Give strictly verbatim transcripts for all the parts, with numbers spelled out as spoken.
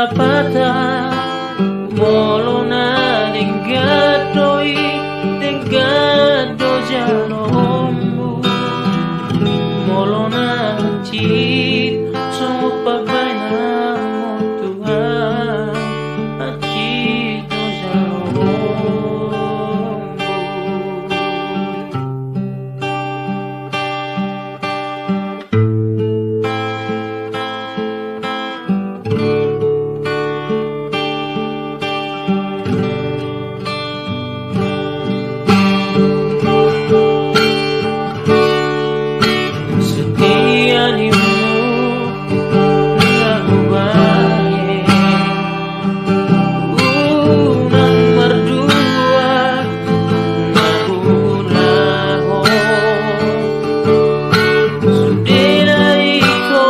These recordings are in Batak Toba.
Apata molo na denggan do i, denggan do jaloonmu. Molo na hansit songon pambahenanmu Tuhan, hansit do jaloonmu. Setia nimu na hubahen, unang mardua na huulahon. Sude na ito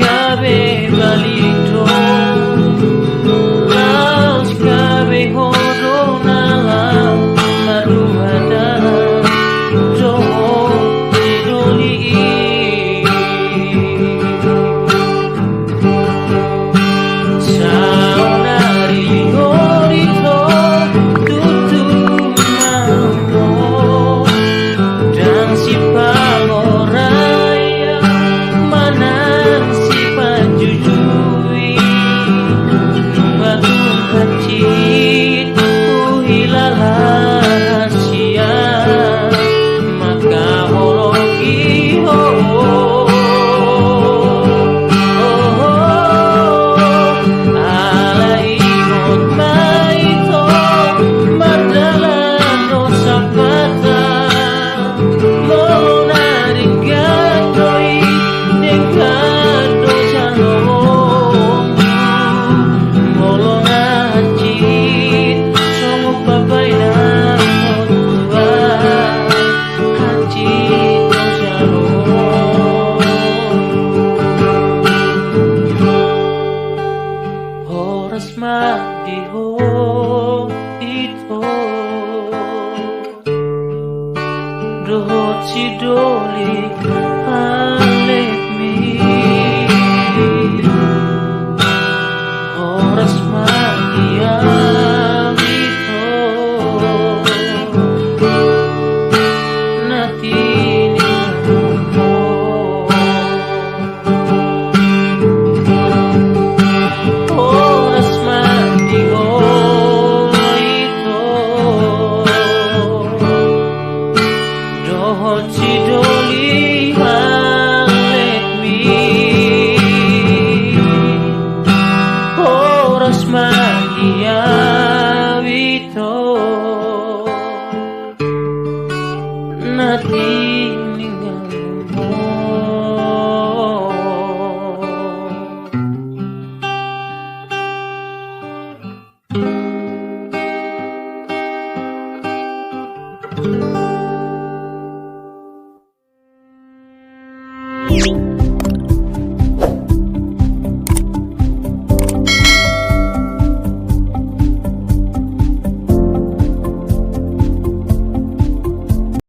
gabe balintong, laos gabe ho do na laho maruhatan dohot sidoli i. Saonari ho do ito tutu mamora, ndang sipangorayan manang sipanjujui. Nunga tung hansit huhilala sian mangkaholongi ho. Ala ingot ma ito mardalan dohot sapata. Molo na denggan do i, denggan do jaloonmu. Molo na hansit songon pambahenanmu Tuhan, hansit do jaloonmu. Horas ma di ho ito dohot sidoli halletmi. Horas ma di hami ito na tininganmu. Horas ma di ho ito dohot sidoli halletmi. Horas ma di hami ito na tininganmu.